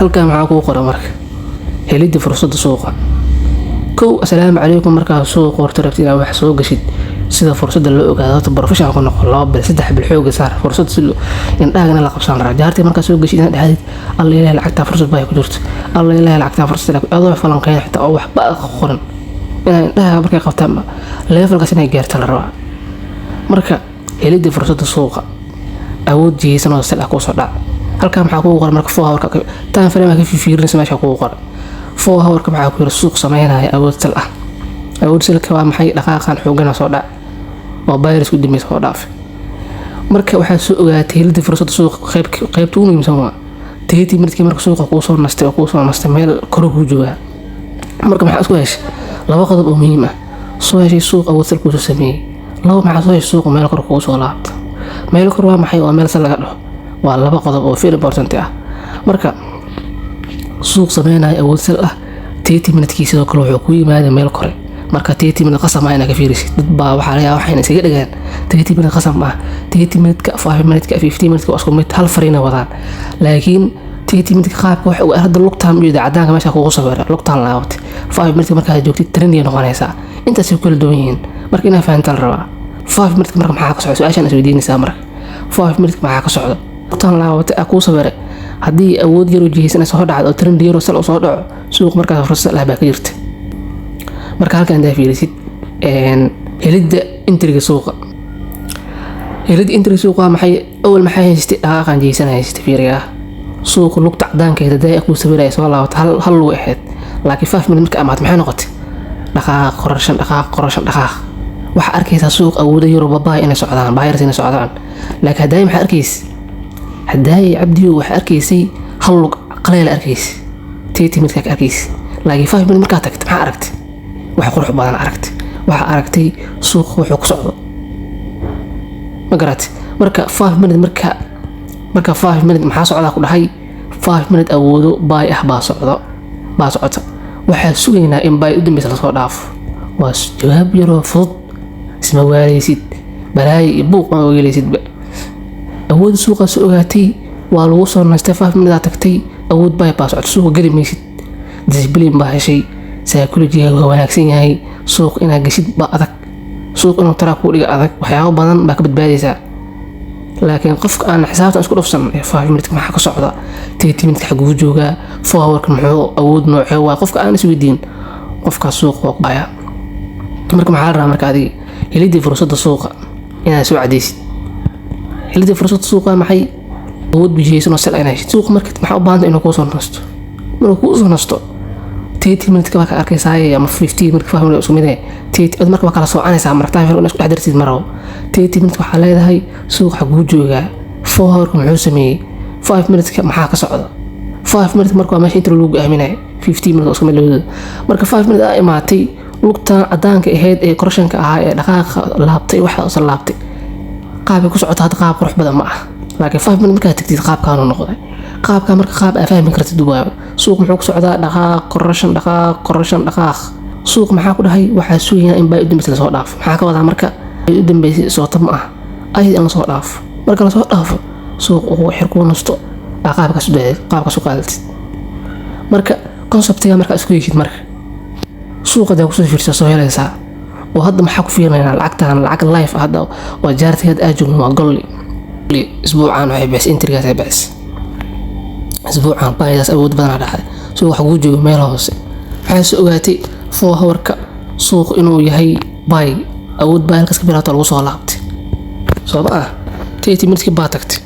Halkan maxaa kuu qoran marka? Helidda fursadda suuqa. Kow, assalaamu calaykum. Markaa suuqa horta rabtid inaad wax soo gashid, sida fursadda loo ogaado, horta professional ku noqon. 2 bil, 3 bil xooga saar fursad si indhahagana la qabsan la jaartay. Markaa soo gashid, inaad dhahdid: "Alla ilahi, lacagtaa fursad baa ku jirto. Alla ilahi, lacagtaa fursad." Adoo falanqeyn xitaa oo waxba qoran, inaa indhaha markay qabtaan levelkaas inay gaarta la rabaa. Marka helidda fursadda suuqa, awood jihaysan oo sell ah kuusoo dhac. Halkaa maxaa kugu qoran marka? 4 hourka time frame ka fiirinaysa, meesha kugu qoran 4 hourka maxaa ku yiri? Suuq sameynaya awood sell ah. Awood sellka waa maxay? Dhaqaaqan xoogana soo dhac oo virus ku dambeys soo dhaafay. Marka waxaa soo ogaatay helidda fursadda suuqa qaybta ugu muhiimsan waa 30 minutekii. Marka suuqa kuu soo nastay oo kuu soo nastay, meel kore kuu joogaa. Marka maxaa isku heshay? Laba qodob oo muhiim ah soo heshay: suuq awood sell kuusoo sameeyey. Laba, maxaa soo heshay? Suuqa meel kore kugu soo laabta. Meel kor waa maxay? Waa meel sell laga dhaho. Waa laba qodob oo very important ah. Marka suuq sameynaya awood sell ah, 30 minutekii sidoo kale wuxuu ku yimaaday meel kore. Marka 30 minute qasab ah inaad ka fiirisid. Dad baa waxaa laga yaabaa waxayna iskaga dhigaan 30 minute qasab ah. 30 minuteka, 5 minuteka, 15 minuteka waa isku mid, hal fariina wadaan. Laakiin 30 minuteka qaabka wax hadda lugtaan ujeeda, cadaanka meesha kugu sawira, lugtaan laabatay. 5 minuteka markaad joogtid, trendiga noqonaysaa. Intaasay ku kala duwan yihiin. Marka inaa fahantaa la rabaa. 5 minuteka marka maxaa ka socda? Su-aashaan is weydiinaysaa. Marka 5 minuteka maxaa ka socda? Lugtaan laabatay aa kuu sawiray. Haddii awood yaroo jihaysan ay soo dhacdo oo trend yaroo sell soo dhaco, suuq markaas fursad lah baa ka jirta. Marka halkan intaa fiirisid, helidda entryga suuqa. Helidda entryga suuqa waa maxay? Awal maxaa haystay? Dhaqaaqan jihaysan haystay. Fiiriga suuqa lugta cadaankeeda day kuu sawiraya soo laabato, hal lug ahayd. Laakiin 5 minute marka amaad, maxay noqotay? Dhaqaaq correction, dhaqaaq correction, dhaqaaq. Waxaa arkaysaa suuq awooda yaro babaay inay socdaan, buyers inay socdaan. Laakiin haddaay maxaa arkaysa? Haddaay, Cabdiyo, waxaa arkaysay hal lug qaleyla arkaysa, 30 minute ka arkaysa. Laakiin 5 minute markaa tagta, maxaa aragtay? Wax qurux badan aragtay. Waxaa aragtay suuqa wuxuu ku socdo, ma garatay? Marka 5 minute, marka 5 minute maxaa socdaa ku dhahay? 5 minute awoodo buy ah baa socdo, baa socota. Waxaa sugaynaa in buy u dambeysa lasoo dhaafo. Waa jawaab yaroo fudud, isma waaleysid, balaayo iyo buuq ma ogelaysidba. Awoodda suuqaa soo ogaatay, waa lagu soo nastay, 5 minute aa tagtay, awood buy baa socota, suuqa geli maysid. Discipline baa heshay, psychologyga waa wanaagsan yahay. Suuq inaad geshid baa adag, suuq inuu taraa kuu dhiga adag, waxyaabo badan baa ka badbaadaysaa. Laakiin qofka aan xisaabtan isku dhufsan ee 5 minute maxaa ka socda, 30 minute xaguu joogaa, 4 hourka muxuu awood noocee waa, qofka aan isweydiin, qofkaas suuqa waa ku baya. Marka maxaa la rabaa? Marka adiga helidii fursadda suuqa inaad soo cadaysid. Helidii fursadda suuqa maxay? Awood bijiyeysan oo sell inaad heshid suuqa. Marka maxaa u baahanta? Inuu kuusoo nasto. Markuu kuusoo nasto, 30 minute baa ka arkaysaa ama 15 minute, 5 minute isku mid eh. 30 ad marka waa kala soocanaysaa. Marka time frame isku dhex dartid ma rabo. 30 minute waxaa leedahay: suuqa xaguu joogaa? 4 hourka muxuu sameeyey? 5 minute maxaa ka socda? 5 minute marka waa meesha inta lagu go'aaminaya. 15 minute waa isku mid labadooda. Marka 5 minute aa imaatay, lugtan cadaanka ahayd ee correctionka ahaa ee dhaqaaqa laabtay, waxa usan laabtay, qaabay ku socota hadda qaab qurux badan ma ah. Laakiin 5 minute markaad tagtid, qaabkaanu noqday. Qaabka marka qaab aa fahmi kartid waayo. Suuq muxuu ku socdaa? Dhaqaaq correction, dhaqaaq correction, dhaqaaq. Suuq maxaa ku dhahay? Waxaa sugayaa in buy u dambeysay lasoo dhaafo. Maxaa ka wadaa marka buy u dambeysay? Soota ma ah ayad in lasoo dhaafo. Marka lasoo dhaafo, suuq uu xir kuu nasto, aa qaabkaas u daadid, qaabkaas u qaadatid. Marka conceptiga markaa isku heshid, marka suuqa hadaa kusoo fiirsa, soo helaysaa. Oo hadda maxaa ku fiirinaynaa? Lacagtan lacag live ah hadda waa chartiga hadda aad joogno, waa goldi. Isbuucan waxay bixisay entrygaas ay bixisay isbuucan, buydaas awood badanaa dhacday. Suuq waxa kuu jooga meel hoose. Waxaa soo ogaatay 4 hourka suuq inuu yahay buy, awood buy halkaas ka bilaato, lagu soo laabtay, soo ma ah? 30 minutekii baa tagtay.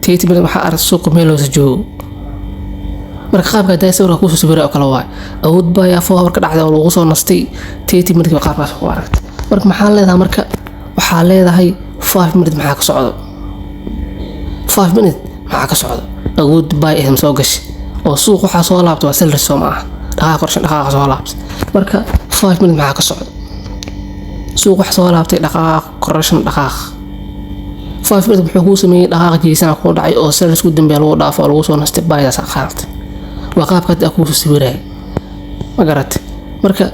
30 minute waxaa aragtay suuqa meel hoose joogo. Marka qaabka hadaa sawirka kuusoo sawira oo kale waay, awood buy 4 hour ka dhacday oo lagu soo nastay. 30 minute qaabkaas ku aragtay. Marka maxaa leedahay? Marka waxaa leedahay: 5 minute maxaa ka socdo? 5 minute maxaa ka socdo? Awood buy ah soo gashay oo suuq waxaa soo laabtay, waa sellers, soo ma ah? Dhaqaaq correction, dhaqaaqa soo laabtay. Marka 5 minute maxaa ka socdo? Suuq wax soo laabtay, dhaqaaq correction, dhaqaaq. 5 minute muxuu kuu sameeyey? Dhaqaaq jeysana kuu dhacay oo sellers ku dambeeya lagu dhaafo oo lagu soo nastay, buydaas qaadatay. Waa qaabka hadda kuusoo sawiraya, ma garatay? Marka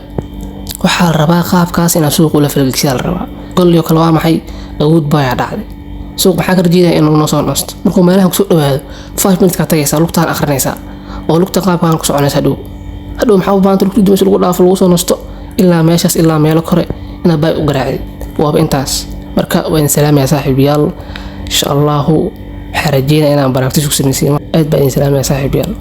waxaa la rabaa qaabkaas inaad suuq ula falgelisaa la rabaa. Goldi oo kale waa maxay? Awood buyaa dhacday. Suuq maxaa ka rajeynaya? Inuu noo soo nasto. Markuu meelahan kusoo dhawaado, 5 minutes kaa tagaysaa, lugtaan akhrinaysaa oo lugta qaabkaan ku soconaysa. Hadhow hadhow maxaa u baahanta? Lugta meesha lagu dhaafo, lagu soo nasto, ilaa meeshaas, ilaa meelo kore inaad buy u garaacdid. Waaba intaas. Marka waa idin salaamaya, saaxiibayaal. Insha Allahu waxaa rajeynaya inaan practice ku samaysiin. Aad baa idin salaamaya, saaxiibayaal.